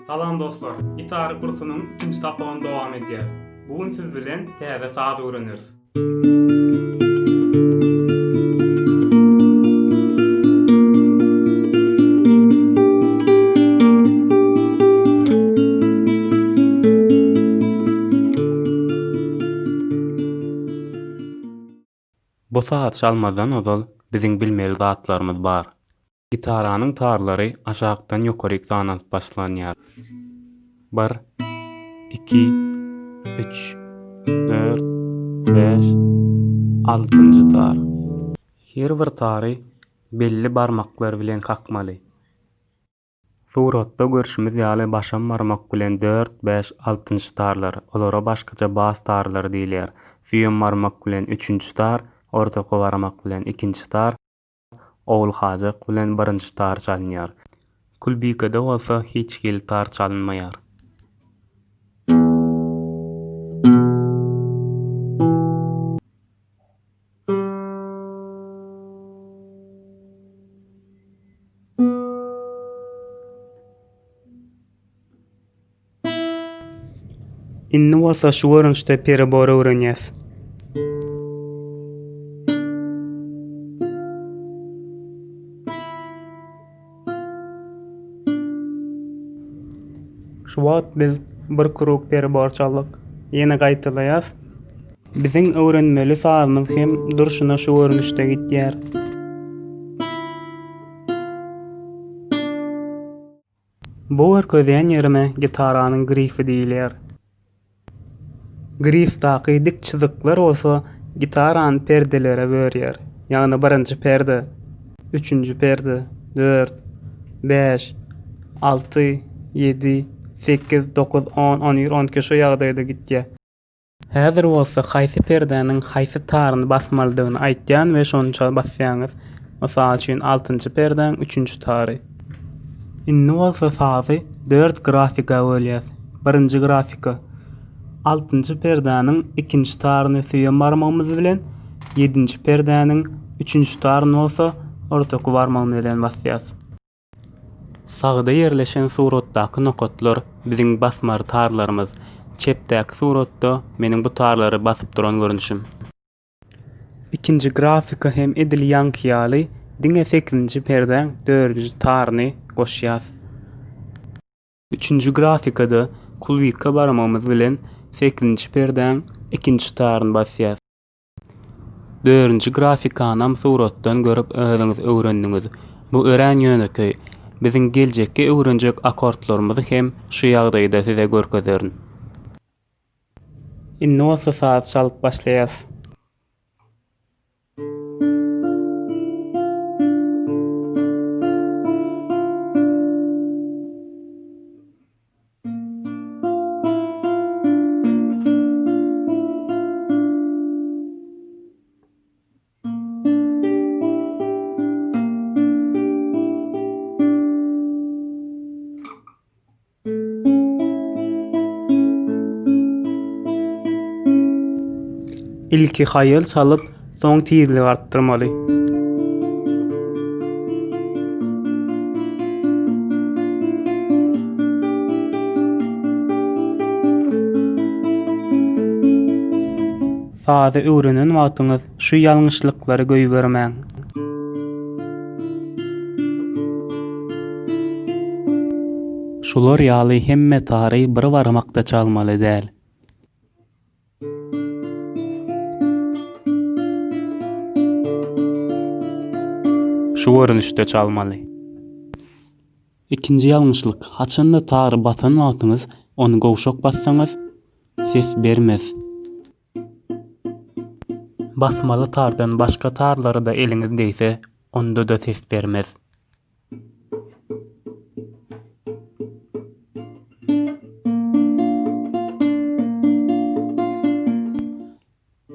Salam dostlar! Gitara kursunyň ikinji sapagyny dowam edýäris. Bu gün siz bilen täze saz öwreneris. Bu sazy çalmazdan ozal biziň bilmeli zatlarymyz bar. Gitaranyň tarlary aşakdan ýokaryk sanalyp başlanýar. Bir, iki, üç, dört, bäş, altynjy tar. Her bir tary belli barmaklar bilen kakmaly. Suratda görşümiz ýaly başam barmak bilen dört, bäş, altynjy tarlar, olara başgaça bas tarlary diýilýär, süýem barmak bilen üçünji tar, ortaky barmak bilen ikinji tar, Ogulhajak bilen birinji tar çalynýar. Külbikede bolsa hiç hili tar çalynmaýar. Indi bolsa şu görnüşde perebor öwrenýäs. Şu wagt biz bir krug perebor çaldyk. Ýene gaýtalaýas. Biziň öwrenmeli sazymyz hem durşuna şu görnüşde gitýär. Bu görkezýän ýerime gitaranyň grifi diýilýär. Grifdaky dik çyzyklar bolsa gitarany perdelere bölýär. Ýagny birinji perde, üçünji perde, dört, bäş, alty, ýedi, sekiz, dokuz, on, on bir, on iki şu ýagdaýda gitýär. Häzir bolsa haýsy perdäniň haýsy taryny basmalydygyny aýtýan we şonça basýaňyz. Mysal üçin altynjy perdäň üçünji tary. Indi bolsa sazy dört grafika bölýäs. Birinji grafika. Altynjy perdäniň ikinji taryny süýem barmagymyz bilen, ýedinji perdäniň üçünji taryny bolsa ortaky barmagymyz bilen basýas. Sagda ýerleşen suratdaky nokatlar biziň basmary tarlarymyz. Çepdäki suratda meniň bu tarlary basyp duran görnüşim. Ikinji grafika hem edil ýaňky ýaly, diňe sekizinji perdäň dördünji taryny goşýas. Üçünji grafikada kulwika barmagymyz bilen sekizinji perdäň ikinji taryny basýas. Dördünji grafikanam suratdan görüp özüňiz öwrendiňiz. Bu örän ýönekeý. Biziň geljekki öwrenjek akkordlarymyzy hem şu ýagdaýda size görkezerin. Indi bolsa saz çalyp başlaýas. Ilki haýal çalyp, soň tizligi artdyrmaly. Sazy öwrenen wagtyňyz şu ýalňyşlyklary goýbermäň. Şular ýaly hemme tary bir barmakda çalmaly däl. Şu görnüşde çalmaly. Ikinji ýalňyşlyk, haçanda tary basan wagtyňyz ony gowşak bassaňyz, ses bermez. Basmaly tardan başga tarlara-da eliňiz degse, onda-da ses bermez.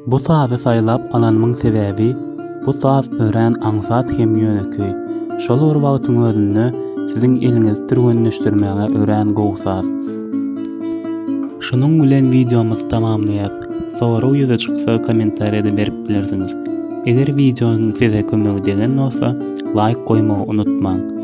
Bu sazy saýlap alanymyň sebäbi, bu saz örän aňsat hem ýönekeý. Şol bir wagtyň özünde siziň eliňizi türgenleşdirmäge örän gowy saz. Şunuň bilen wideomyzy tamamlaýas. Sorag ýüze çyksa kommentariýada berip bilersiňiz. Eger wideonyň size kömegi degen bolsa laýk goýmagy unutmaň.